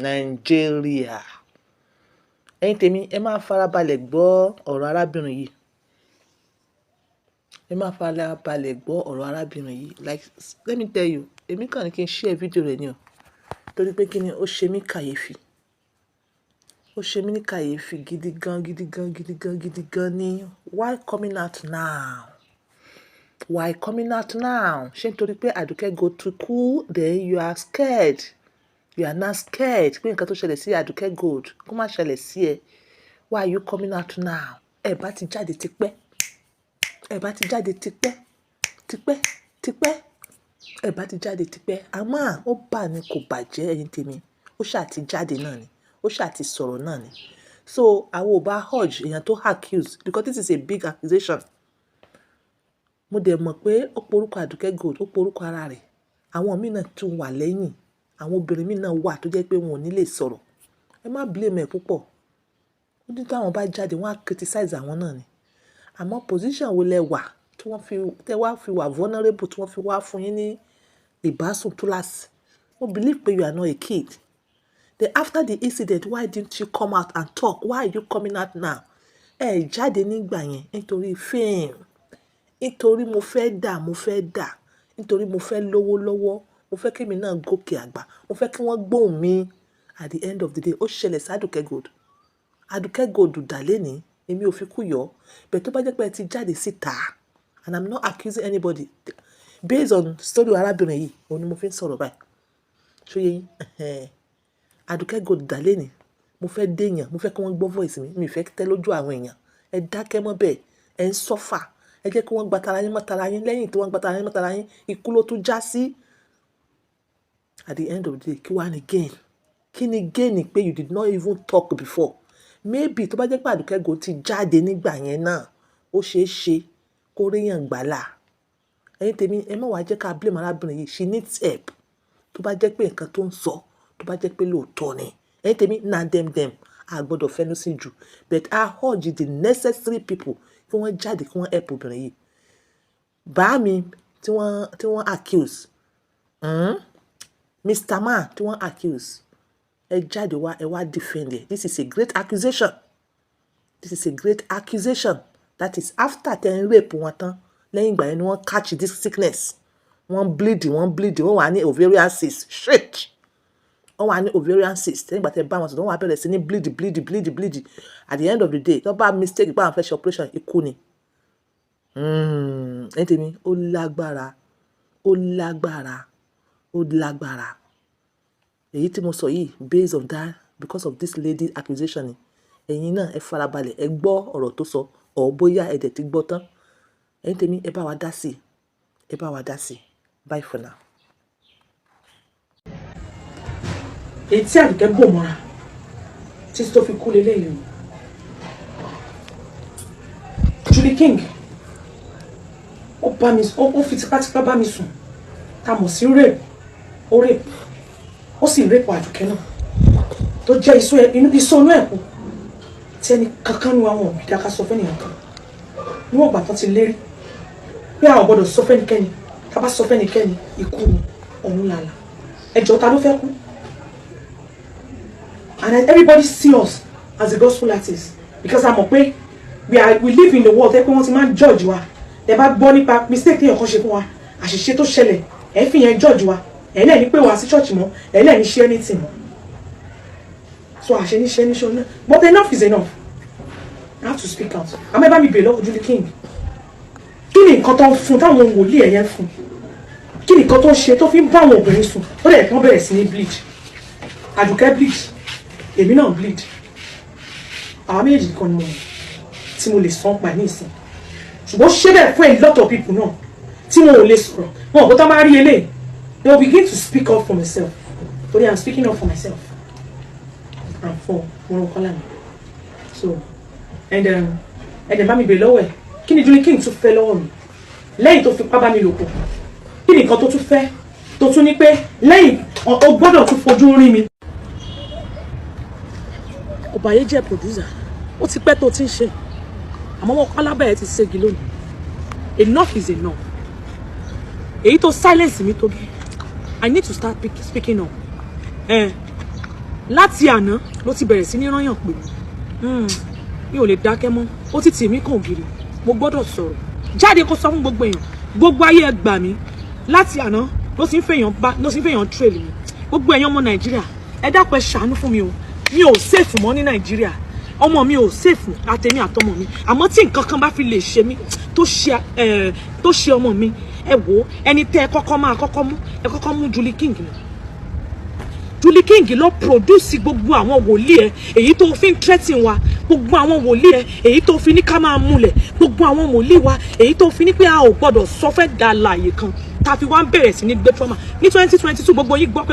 Nàìjíríà. Ẹ̀yin tèmi, ẹ máa farabalẹ̀ gbọ́ ọ̀rọ̀ arábìnrin yìí. Ẹ máa farabalẹ̀ gbọ́ ọ̀rọ̀ arábìnrin yìí. Like, let me tell you, èmi kàn ní kí n share fídíò rẹ̀ ni o. Torí pé kí ni, ó ṣe mí kàyéfì. Ó ṣe mí ní kàyéfì gidi gan, gidi gan, gidi gan, gidi gan ni. Why coming out now? Why coming out now? Ṣé nítorí pé Aduke Gold ti kú, then you are scared? You are now scared pé nǹkan tó ṣẹlẹ̀ sí Aduke Gold kó má ṣẹlẹ̀ sí ẹ. Why are you coming out now? Ẹ bá ti jáde tipẹ́. Ẹ bá ti jáde tipẹ́, tipẹ́, tipẹ́. Ẹ bá ti jáde tipẹ́. Àmọ́ ó bà ní kò bàjẹ́, ẹ̀yin tèmi. Ó ṣà ti jáde náà ni. Ó ṣà ti sọ̀rọ̀ náà ni. So àwọn ò bá urge èèyàn tó accuse, because this is a big accusation. Mo dẹ̀ mọ̀ pé ó porúkọ Aduke Gold, ó porúkọ ara rẹ̀. Àwọn míì náà tún wà lẹ́yìn. Àwọn obìnrin míì náà wà tó jẹ́ pé wọn ò ní lè sọ̀rọ̀. Ẹ má blame ẹ̀ púpọ̀. Ó ní tí àwọn bá jáde, wọ́n á criticize àwọn náà ni. Àmọ́ position wo lẹ wà tí wọ́n fi, tẹ wá fi wà vulnerable, tí wọ́n fi wá fún yín ní ìbásùn túláàsì? Mo believe pé you are not a kid. Then after the incident, why didn't you come out and talk? Why are you coming out now? Ẹ jáde nígbà yẹn nítorí fame. Nítorí mo fẹ́ dà, mo fẹ́ dà. Nítorí mo fẹ́ lówó lọ́wọ́. Mo fẹ́ kí èmi náà gòkè àgbà. Mo fẹ́ kí wọ́n gbóhùn mi. At the end of the day, ó ṣẹlẹ̀ sí Aduke Gold. Aduke Gold dà lénìí, èmi ò fi kú yọ. But tó bá jẹ́ pé ẹ ti jáde síta, and I'm not accusing anybody, based on story arábìnrin yìí, òun ni mo fi ń sọ̀rọ̀ báyìí. Ṣó yé yín? Aduke Gold dà lénìí. Mo fẹ́ dèèyàn, mo fẹ́ kí wọ́n gbọ́ voice mi, mi ò fẹ́ tẹ́ lójú àwọn èèyàn. Ẹ dákẹ́ mọ́ bẹ́ẹ̀, ẹ ń suffer. Ẹ jẹ́ kí wọ́n gba tara yín mọ́ tara yín. Lẹ́yìn tí wọ́n gba tara yín mọ́ tara yín, ikú ló tún já sí. At the end of the day, kí wá ní gain? Kí ni gain pé you did not even talk before? Maybe tó bá jẹ́ pé Aduke Gold ti jáde nígbà yẹn náà, ó ṣe é ṣe kó ríyàn gbàlà. Ẹ̀yin tèmi, ẹ má wá jẹ́ ká blame arábìnrin yìí. She needs help. Tó bá jẹ́ pé nǹkan tó ń sọ, tó bá jẹ́ pé lóòótọ́ ni. Ẹ̀yin tèmi, na dem dem, a gbọdọ̀ fẹ́nu sí jù. But I urge the necessary people kí wọ́n jáde, kí wọ́n help obìnrin yìí. Bá mi tí wọ́n accuse, Mr. Man tí wọ́n accuse, ẹ jáde wá, ẹ wá defend ẹ. This is a great accusation. This is a great accusation. That is after tẹ́ ń rape wọn tán. Lẹ́yìn ìgbà yẹn ni wọ́n catch this sickness. Wọ́n bleed, wọ́n bleed, wọ́n wà ní ovarian cyst. Shit! Wọ́n wà ní ovarian cyst. Lẹ́yìn ìgbà tẹ́ bá wọn sọ̀rọ̀, wọ́n wá bẹ̀rẹ̀ sí ní bleed, bleed, bleed, bleed. At the end of the day, tó bá mistake pé àwọn fẹ́ ṣe operation, ikú ni. Ẹ̀yin tèmi, ó lágbára, ó lágbára, ó lágbára. Èyí tí mo sọ yìí based on that, because of this lady accusation ni. Ẹ̀yin náà ẹ farabalẹ̀, ẹ gbọ́ ọ̀rọ̀ tó sọ, or bóyá ẹ dẹ̀ ti gbọ́ tán. Ẹ̀yin tèmi, ẹ bá wa dá sí i. Ẹ bá wa dá sí i. Bye for now. Èyí tí Àdùkẹ́ bò mọ́ra títí tó fi kú leléyìí o. Julie King, ó bá mi, ó fi tipátipá bá mi sùn, tá a mọ̀ sí rape. Ó rape, ó sì rape Àdùkẹ́ náà tó jẹ́ iṣu inú ẹ̀ kú tí ẹni kankan nu àwọn òbí dáká sọ fẹ́nìyàn kan níwọ̀n ìgbà tán ti lérí pé àwọn gbọ́dọ̀ sọ fẹ́nikẹ́ni. Tá a bá sọ fẹ́nikẹ́ni, ikú ni ọ̀run làlà. Ẹjọ́, ta ló fẹ́ kú? And everybody see us as a gospel artist because a mọ̀ pé we live in the world ẹ pé wọ́n ti máa ń judge wa. Ẹ bá gbọ́ nípa mistake téèyàn kan ṣe fún wa, àṣìṣe tó ṣẹlẹ̀, ẹ fi yẹn judge wa. Ẹ lẹ́ẹ̀ ní pé wá sí church mọ́, ẹ lẹ́ẹ̀ ní ṣe anything mọ́. So àṣẹ ní ṣe ní ṣe náà, but enough is enough. I have to speak out. Àmọ́ ẹ bá mi bèèrè lọ́wọ́ Julie King, kí ni nǹkan tó ń fún táwọn wòlíì ẹ̀yẹ ń fún? Kí ni nǹkan tó ń ṣe tó fi ń bá àwọn obìnrin sùn? Ó dẹ̀ kí wọ́n bẹ̀rẹ̀ sí ní bleed. Àdùkẹ́ bleed, èmi náà bleed. Àwọn méjèèjì kan ni mo mọ̀ tí mo lè sọ pa ní ìsìn, ṣùgbọ́n ṣé bẹ́ẹ̀ fún a lot of people náà tí wọn ò lè sọ̀rọ̀ wọn kò tó máa rí eléyìí. They will begin to speak up for myself. Torí I'm speaking up for myself and for Morokola mi. So and and bá mi bèrè lọ́wọ́ ẹ̀, kí ni Julie King tún fẹ́ lọ́wọ́ mi lẹ́yìn tó fipá bá mi lò pọ̀? Kí ni nǹkan tó tún fẹ́ tó tún ní pé lẹ́yìn o gbọ́dọ̀ tún fojú rí mi? Ọ̀bàyéjẹ́ producer, ó ti pẹ́ tó ti ń ṣe, àmọ́ wọn pálábà ẹ̀ ti ségi lónìí. Enough is enough. Èyí tó silence mi tó gẹ́, I need to start speaking up. Láti àná ló ti bẹ̀rẹ̀ sí ní rányàn pè mí. Mi ò lè dákẹ́ mọ́. Ó ti tì mí kàn ògiri, mo gbọ́dọ̀ sọ̀rọ̀ jáde kó sọ fún gbogbo èèyàn, gbogbo ayé. Ẹ gbà mí. Láti àná ló ti ń fèèyàn trail mi. Gbogbo ẹ̀yin ọmọ Nàìjíríà, ẹ dákun, ẹ ṣàánú fún mi o. Mi ò safe mọ́ ní Nàìjíríà. Ọmọ mi ò safe, àtẹ̀mí àtọmọ mi. Àmọ́ tí nǹkan kan bá fi lè ṣe mí, tó ṣe ọmọ mi, ẹ wò ó, ẹni tẹ́ ẹ kọ́kọ́ máa kọ́kọ́ mú, ẹ kọ́kọ́ mú Julie King ni. Julie King ló produce gbogbo àwọn wòlíì ẹ èyí tó fi ń threaten wa, gbogbo àwọn wòlíì ẹ èyí tó fi ní ká máa múlẹ̀, gbogbo àwọn wòlíì wa èyí tó fi ní pé a ò gbọdọ̀ sọ fẹ́ da láàyè kan, tá a fi wá ń bẹ̀rẹ̀ sí ní gbé trauma ní 2022. Gbogbo yín gbọ́ pé mo